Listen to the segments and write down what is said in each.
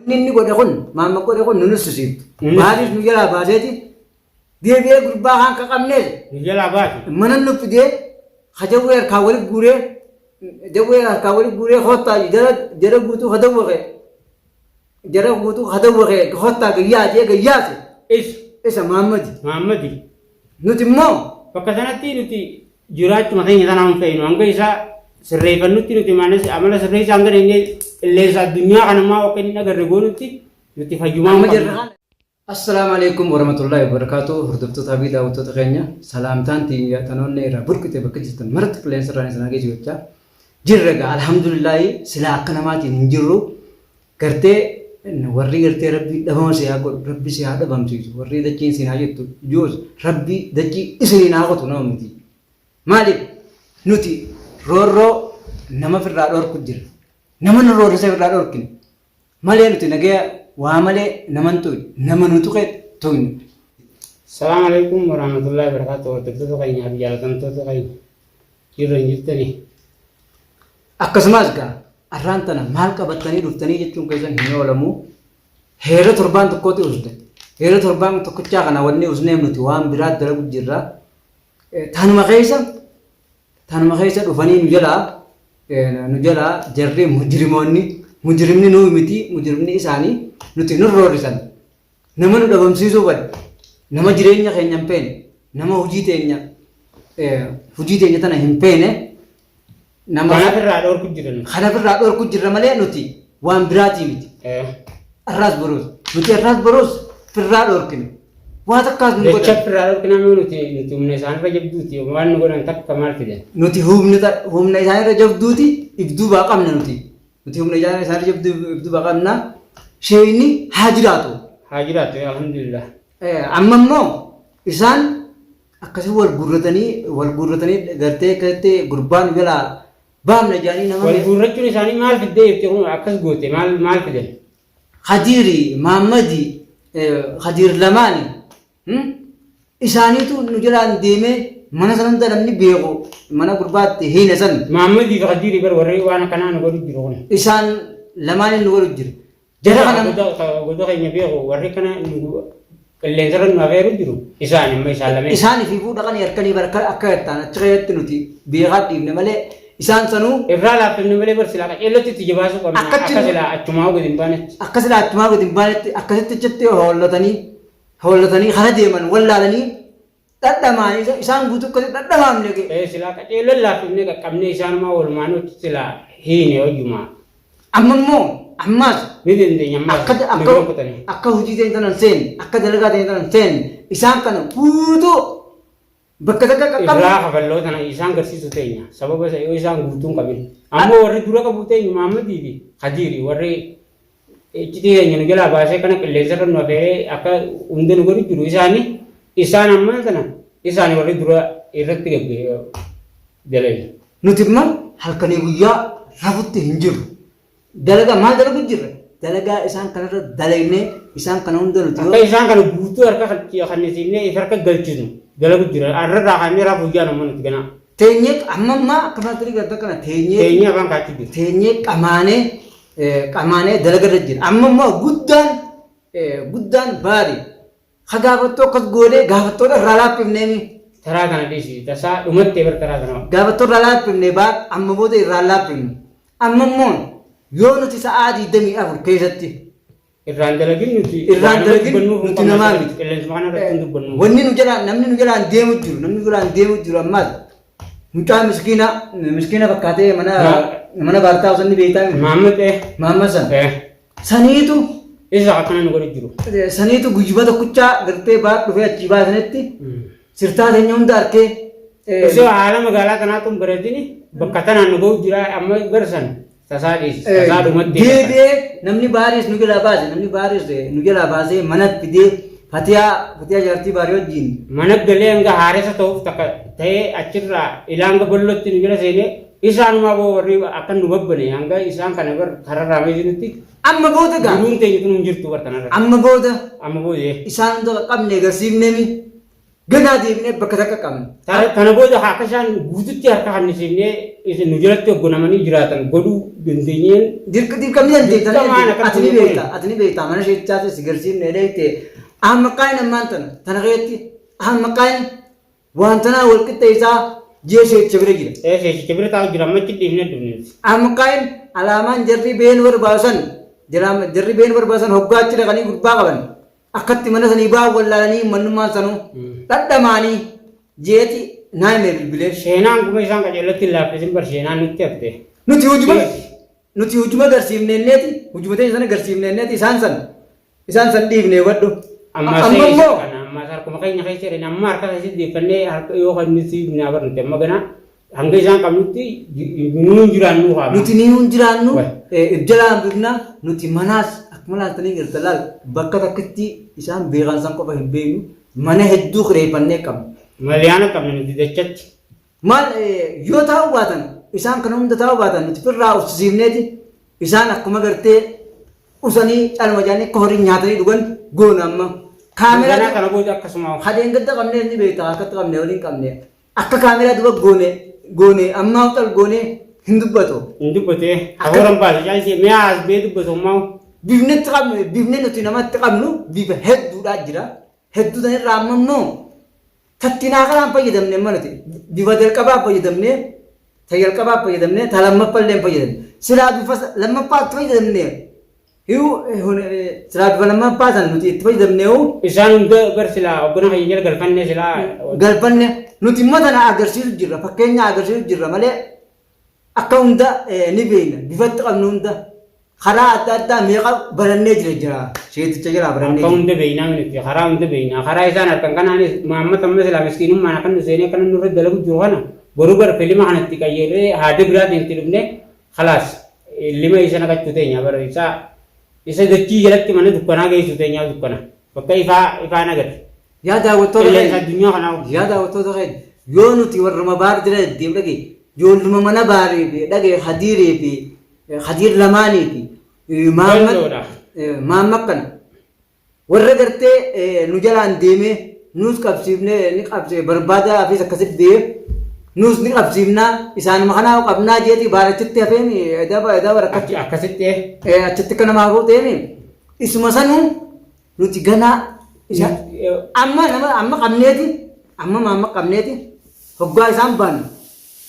Wanni inni godhe kun maamma godhe kun nu nussisiiftu. Maaliif nu jalaa baaseeti deebi'ee gurbaa kaan ka qabnees Nu jalaa baase. mana nu fidee ka jawwee harkaa wali guuree jawwee harkaa wali guuree koottaa jara jara guutuu ka dawwaqe jara guutuu ka dawwaqe koottaa gayyaa jee gayyaase Isa. isa Maammadi. Maammadi. Nuti immoo Bakka sanatti nuti jiraachuma keenya tanaa hin feenu. Hanga isaa sirreeffannutti nuti maanis amala sirreessaa hanga dheenyee qilleensa addunyaa kanammaa akka inni hin agarre goonutti nuti fayyumaa hin amma jirra qabnu. kana. Assalaamu alaikum warahmatullahi wabarakatuh. Hordoftoota fi daawwattoota keenya salaamtaan tiyya tanoonni irraa burqite bakka jirtan maratti qilleensa irraan isin hageessu jechaa jirra egaa alhamdulillaahi silaa akka namaatiin hin jirru gartee warri gartee rabbi dhabama si haa godhu rabbi si haa dhabamsiisu warri dachiin siin haa jettu joos rabbi dachii isiniin haa qotu nama miti maaliif nuti roorroo nama firraa dhorku jira nama nu roorrise firraa dhorkine malee nuti nagaya waa malee nama hin tuqne nama nu tuqe tuqne. Salaam alaikum warahmatullahi wabarakatuh. Hordoftoota keenyaa fi jaalatamtoota keenya jirra hin jirtanii. Akkasumas gaa arraan tana maal qabattanii dhuftanii jechuun keessan hin oolamu. Heera torbaan tokkooti usne. Heera torbaan tokkichaa kana wanni usneef nuti waan biraa dalagu jirra. Tanuma keessa tanuma keessa dhufanii nu jalaa nu jalaa jarri mujrimoonni mujrimni nuu miti mujrimni isaanii nuti nu roorrisan. Nama nu dhabamsiisuu bade nama jireenya keenya hin feene nama hojii teenya hojii teenya tana hin feene nama Kanaaf irraa dhorku jiran. Kanaaf irraa dhorku jirra malee nuti waan biraatii miti. Arraas boruus nuti arraas boruus firraa dhorkine. Waa takkaas nu Jecha godhan. firraa dhorkina moo nuti nuti humna isaanirra jabduuti waan nu godhan takka maal fidan. Nuti humna humna isaanirra jabduuti if duubaa qabna nuti. Nuti humna isaanirra jabduu if duubaa qabna. Sheeyni haa jiraatu. Haa jiraatu alhamdulillah. Amma immoo isaan akkasii wal guurratanii wal guurratanii gartee akkasitti gurbaan jalaa baafna jedhanii nama Wal guurrachuun isaanii maal fiddee jirti kun akkas goote maal maal fidan? Khadiiri Maammadi Khadiir lamaani isaaniitu nu jalaan deemee mana san hunda namni beeku mana gurbaatti hiine san. Maammadii fi Khadiiri bar warri waan akkanaa nu godhu jiru kun. Isaan lamaaniin nu godhu jiru. Jara kana Goda keenya beeku warri kana qilleensarra nu afeeru jiru isaan immoo isaan lameen. Isaan ifiifuu dhaqanii harkanii bar akka akka jettaan achi keessatti nuti beekaa dhiifne malee isaan sanuu. Irraa laaffifne malee bar silaa qaceellotti itti jabaasuu qabna Akkatti akka silaa achumaa gadi hin baanetti. Akka silaa achumaa gadi hin baanetti akkasitti achitti hoollatanii hoollatanii kara deeman wallaalanii dhadhamaan isaan guutuu akkasitti dhadhamaamne. Ee silaa qaceelloon laaffifnee qaqqabnee isaanumaa walumaanuu achitti silaa hiine hoyyumaa. Amma immoo ammaas Ni dandeenya ammaas akka nu akka bira kutanii. akka hojii teenya tanan seenne akka dalagaa teenya tanan seenne isaan kana guutuu bakka takka qaqqabne. Irraa kafalloo tana isaan garsiisuu teenya sababa isa yoo isaan guutuu hin qabin. Ammoo warri dura qabu teenya Mahammadii fi Khadiiri warri iccitii keenya nu jalaa baasee kana qilleensarra nu afeeree akka hunda nu godhu jiru isaani isaan ammaan tana isaani warri dura irratti gagge dalage. Nuti immoo halkanii guyyaa rafutti hin jirru. Dalagaa maal dalagu jirra? Dalagaa isaan kanarra dalagnee isaan kana hunda nuti Akka isaan kana guutuu harka kannisiifnee if harka galchinu dalagu jira. Har'arraa kaannee rafu guyyaan ammoo nuti ganaa. Teenyee amma ammaa akka maatti garta kana teenyee Teenyee afaan kaachuu jira. Teenyee qamaanee qamaanee dalagarra jira. Amma immoo guddaan guddaan baari Ka gaafattoo akkas goonee gaafattoota irraa laaffifneemi. Taraa kana dhiisi tasaa dhumattee bar taraa kana. Gaafattoo irraa laaffifne baa amma booda irraa laaffifne. Amma immoo yoo nuti sa'aa 24 keessatti Irraan dalagin nuti irraan waa nama dalagin dubbannuuf hin nuti qabnu namaa asirratti miti. qilleensuma kana irratti hin dubbannu. Wanni nu jalaan namni nu jalaan deemu jiru namni nu jalaan deemu jiru ammaas mucaa miskiina miskiina fakkaatee mana mana baartaa osoo inni beektaa miti. Maammed eh. Maammed san. Eh. Saniitu Isa akkana nu godhu jiru. Saniitu guyyuma tokkichaa gartee baa dhufee achii baasanitti sirtaa teenya hunda arkee. Osoo haala magaalaa kanaatu hin bareedini bakka tanaan nu ga'u jira amma garsan tasaa dhiisi tasaa dhumatti. Deebi'ee namni baariis nu jalaa baase namni baariis nu jalaa baasee mana fidee fatiyaa fatiyaa jaartii baarii wajjin. Mana galee hanga haaressa ta'uuf takka ta'ee achirraa ilaa hanga bal'ootti nu jala seenee Isaanumaa boo warri akka nu babbane hanga isaan kana bar kararraa meeshinutti Amma booda gaa. jiruun teenya tun hin jirtu bar kanarra. Amma booda Amma booda isaan hunda qaqqabne agarsiifneemi. Ganaa deebinee bakka takka qabna. Tana booda akka isaan guututti harka kannisiifnee nu jalatti hoogganamanii jiraatan godhuu dandeenyeen. Dirqamni dandeetta. Ati ni beekta. Ati ni beekta. Mana sheechaas si garsiifne dheekte. Amma qaayin ammaan tana. Tana keessatti amma qaayin waan tanaa wal qixxeessaa jee sheecha bira jira. Ee sheechicha bira taa'u jira amma achi dhiifnee dhufne. Amma qaayin alaamaan jarri been barbaasan jarri been barbaasan hoggaa achi dhaqanii gurbaa qaban. Akkatti mana sanii ba'an wallaalanii mannummaan sanuu dhadhamaanii jeeti naa himee bilbilee. Seenaan kuma isaan qajeelatti hin laaffisin bar seenaan nutti hafte. Nuti hujuma nuti hujuma garsiifneenneeti hujuma teenya sana garsiifneenneeti isaan san isaan san dhiifne hubadhu. Amma Amma immoo kana amma harkuma keenya keessa jiran amma harka keessatti deeffannee harka yoo kan nuti naa barnute amma gana hanga isaan qabnutti nuun jiraannu qaama. Nuti ni hin jiraannu jalaa hambifna nuti manaas akkuma laaltanii jirta laal bakka takkitti isaan beekan san qofa hin beeknu mana hedduu kireeffannee qabna. Maliyaana qabna nuti dachatti. Maal yoo taa'uu baatan isaan kana hunda taa'uu baatan nuti firraa uffisiifneeti isaan akkuma gartee usanii calma jedhanii akka horii nyaatanii dhugan goona amma. Kaameraa Ganaa kana booda akkasuma. Hadeen gadda qabnee ni beekta akkatti qabne waliin qabne. Akka kaameraa duba goone goone ammaa uxal goone hin dubbatu. Hin dubbatee. Hafuuran baase caalchee mi'a as bee dubbatu ammaa. Bifni itti qabnu bifni nuti namatti qabnu bifa hedduudhaa jira. Hedduu sanirraa amma immoo tattinaa kanaan fayyadamne amma nuti bifa jalqabaa fayyadamne ta jalqabaa fayyadamne ta lammaffaa illee hin fayyadamne. Silaa bifa lammaffaa itti fayyadamne Silaa bifa lammaffaa san nuti itti fayyadamne hoo. Isaan hunda bar silaa hoggana keenya jala galfanne silaa. Galfanne nuti immoo tana agarsiisu jirra fakkeenya agarsiisu jirra malee akka hunda ni beekna bifatti qabnu hunda karaa adda addaa meeqa barannee jira jira sheeticha jalaa barannee Akka hunda beeknaa nuti karaa hunda beeknaa karaa isaan harkan kanaanis Muhammad amma silaa miskiinummaan akka nu seenee akkana nurra dalagu jiru kana boru bar filima kanatti qayyarree haada biraatiin itti dhufne Khalaas lima isa naqachuu teenya bara isa isa dachii jalatti mana dukkanaa geessu teenyaa dukkana bakka ifaa ifaa nagate. Yaa daawwattoota Qilleensa addunyaa kanaa. Yaa daawwattoota keenya yoo nuti warruma baar jira deddeemu dhage ijoolluma mana baarii fi dhage hadiiree fi hadiir lamaanii fi Mahammad Bal'oodha. Mahammad kana Warra gartee nu jalaan deemee nuus qabsiifnee ni qabsee barbaada hafiis akkasitti deemee nuus ni qabsiifnaa isaanuma kanaa qabnaa jeetii baarachitti hafeen edaa edaa barakkatti Akkasitti achitti akka namaa hafuu ta'een isuma sanuu nuti ganaa isa amma nama amma qabneeti amma maamma qabneeti hoggaa isaan baanu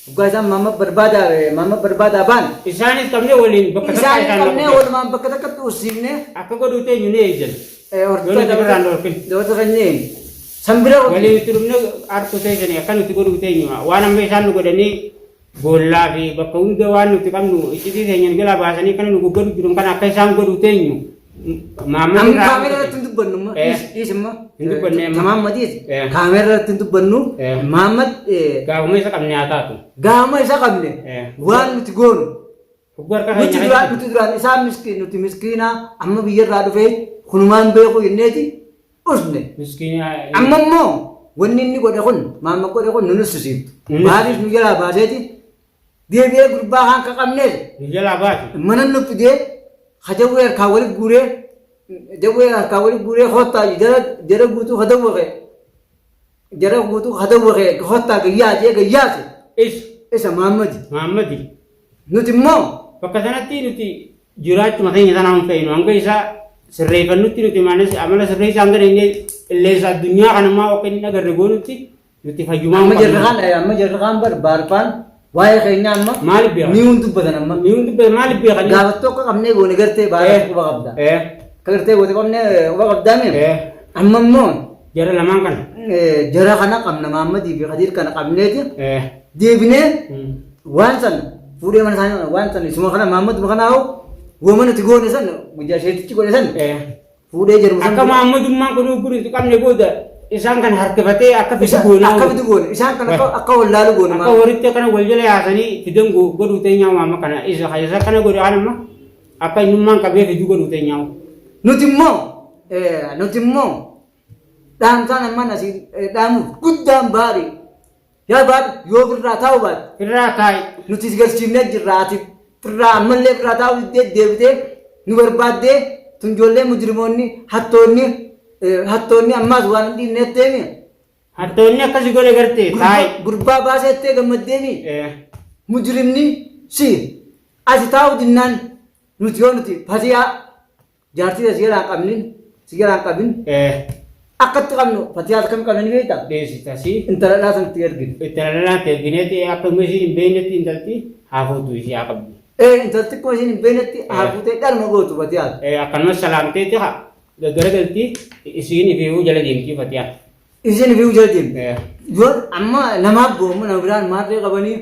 Hoggaa isaan Mahammad barbaadaa Mahammad barbaadaa baan. Isaanis qabnee waliin bakka takkaa Isaanis isaan qabnee naqu. walumaan bakka takkatti ussiifnee. Akka godhuu teenyu ni eeydan. Yoo nuti birraan dhorkin. Doota keenya san bira Waliin itti dhufne harku teessanii akka nuti godhuu teenyu waan amma isaan nu godhanii boollaa fi bakka hunda waan nuti qabnu iccitii teenya nu jalaa baasanii kana nu goggodhu jiru kana akka isaan godhuu teenyu Maamma Amma kaameera irratti hin dubbannu amma. Dhiis amma. Hin dubbanne amma. Tamaam dhiis. Kaameera irratti hin dubbannu. Mahammad Gaafuma isa qabne haa taatu. Gaafuma isa qabne waan nuti goonu. Hogguu harka Nuti keenya duraan nuti duraan isaan miskiin nuti miskiina amma biyyarraa dhufee kunumaan beeku jenneeti usne. Miskiina. Amma immoo wanni inni godhe kun maamma godhe kun nu nussisiiftu. Baadis nu jalaa baaseeti Deebi'ee gurbaa kaan ka qabnees Nu jalaa baasi. mana nu fidee ka jawwee harkaa wali guuree jawwee harkaa wali guuree kottaa jara jara guutuu ka dawwaqe jara guutuu ka dawwaqe kottaa gayyaa jee gayyaase Isa. isa Maammadi. Maammadi. Nuti immoo Bakka sanatti nuti jiraachuma keenya sanaa hin fe'inu hanga isaa sirreeffannutti nuti maanis amala sirreessaa hanga dheenyee qilleensa addunyaa kanammaa akka inni agarre goonutti Nuti fayyumaa Amma jarri kaan amma jarri kaan bar baarfaan waa'ee keenyaa amma Maaliif beekan? ni hun dubbatan amma. Ni hundi beekan maaliif beekanii? Gaafattoo akka qabnee goone gartee baara quba qabda. Akka gartee goote qabnee quba qabdaa mee? Amma immoo Jara lamaan kana. jara kana qabna Mahammadii fi Khadiir kana qabneeti deebinee waan san fuudhee mana isaanii waan san isuma kana Mahammaduma kanaa hoo wooma nuti goone san guyyaa sheetichi godhe san Fuudhee jedhu san Akka Mahammadummaan kun ugguru hin qabne booda isaan kan harkifatee akka fidu goonaa. Akka fidu goone isaan kan akka akka wallaalu goone Akka horitti akkana wal jala yaasanii fidan godhuu teenyaa waama kana isa isa kana godhe kan amma akka innummaan qabee fidu godhuu teenyaa. Nuti immoo nuti immoo dhaamsaan ammaan asii dhaamuuf guddaan baarii Yaa baadhu yoo firraa taa'u baate. Firraa taa'i. Nuti si garsiifnee jirra ati firraa ammallee firraa taa'u diddee deebitee nu barbaaddee tun ijoollee mujrimoonni hattoonni hattoonni ammaas waan hin dhiifne jetteemi. Hattoonni akkasi godhe gartee taa'i. Gurbaa baaseettee gammaddeemi. Mujrimni si asi taa'u dinnaan nuti yoo nuti fatiyaa jaartii si jalaan qabnin si jalaan qabin akkatti qabnu fatiyaa akkam qabna ni beektaa? Dheessi tasii. Intala dhalaa sanatti ergine. Intala dhalaatti ergineeti akka isiin hin beeknetti intalti haa fuutu isii haa qabdu. Ee intalti akkuma isiin hin beeknetti haa fuutee dhaluma gootu fatiyaa. Akkanumas salaamteeti haa gaggaragalti isiin ifiifuu jala deemtii fatiyaa. Isiin ifiifuu jala deemti. Yoo amma namaaf goomu nama biraan maarree qabanii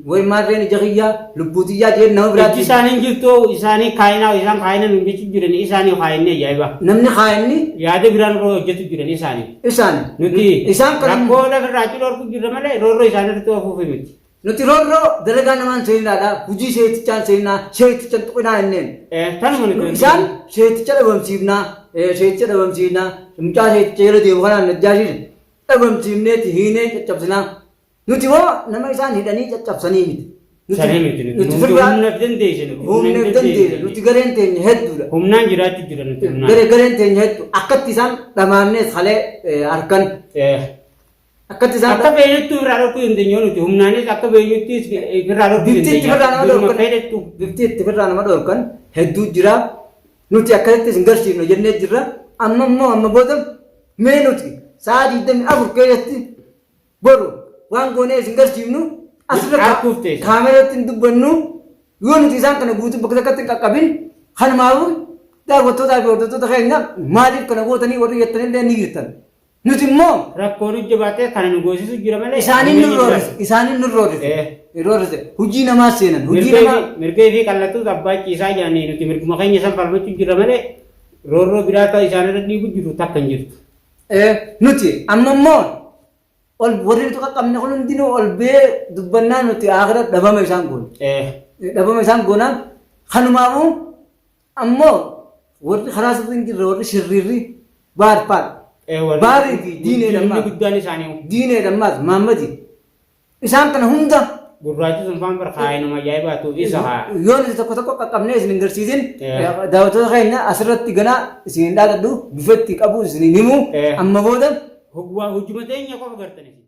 way maarreen ija kiyyaa lubbuu tiyyaa jeen nama biraatti. Ijji isaanii hin jirtu isaanii kaayinaa isaan kaayina nuun jechuu jiran isaanii kaayinni ajaa'iba. Namni kaayinni. Yaada biraan irra hojjetu jiran isaanii. Isaani. Nuti isaan kan rakkoo lafarraa achi dhorku jirra malee roorroo isaanii irratti ofuuf miti. Nuti roorroo dalagaa namaan seeninaadha hojii sheetichaan seeninaa sheeticha hin tuqinaa jenneen. Tanuma nuti Isaan sheeticha dhabamsiifnaa sheeticha dhabamsiifnaa mucaa sheeticha jala deemu kanaan najjaashiin dhabamsiifneeti hiinee caccabsinaa. Nuti hoo nama isaan hidhanii caccabsanii miti. Nuti Sanii miti nuti. Nuti firraa humna of dandeesse nuti. Humna of dandeesse nuti gareen teenya hedduudha. Humnaan jiraachuu jira nuti humnaan. Garee gareen teenya hedduu akkatti isaan dhamaannees kalee harkan akkatti isaan Akka feenyuttu irraa dhorkuu dandeenyu nuti humnaanis akka feenyuttis irraa dhorkuu Bifti itti dandeenya. firraa nama Duruma dhorkan fedhettu. bifti itti firraa nama dhorkan hedduu jira. Nuti akkasitti isin garsiifna jennee jirra. Amma immoo amma booda mee nuti sa'a 24 keessatti Boru waan goonee isin garsiifnu asirra Arguuf teessu. kaameratti hin dubbannu yoo nuti isaan kana guutuu bakka takkatti hin qaqqabin kanumaafuu daawwattootaa fi hordoftoota keenya maaliif kana gootanii warri jettanillee ni jirtan. Nuti immoo Rakkoon hojjebaatee kana nu goosisu jira malee. isaaniin nu roorrise isaaniin nu roorrise roorrise hojii namaa seenan hojii namaa Mirga fi qallattuus abbaa ciisaa jedhanii nuti mirguma keenya san falmachuu jira malee roorroo biraa ta'u isaanirra dhiibu jiru takka hin jirtu. Nuti amma immoo ol warri nuti qaqqabne kun hundinuu ol bee dubbannaa nuti aakhira dhabama isaan goona. Dhabama isaan goona. Kanumaafuu ammoo warri karaa sirrii hin jirre warri shirriirri baar paar. Baarii fi diinee dammaa. Guddaan isaanii. Diinee dammaas Maammadi. Isaan kana hunda Gurraachi sun faan bar kaayinuma ajaa'ibaatu isa haa. Yoo nuti tokko tokko qaqqabnee isin hin garsiisin daawwattoota keenya asirratti ganaa isin hin dhaadadhu bifa itti qabu isin hin himu amma booda Hogwaa hojuma teenya qofa gartan isin.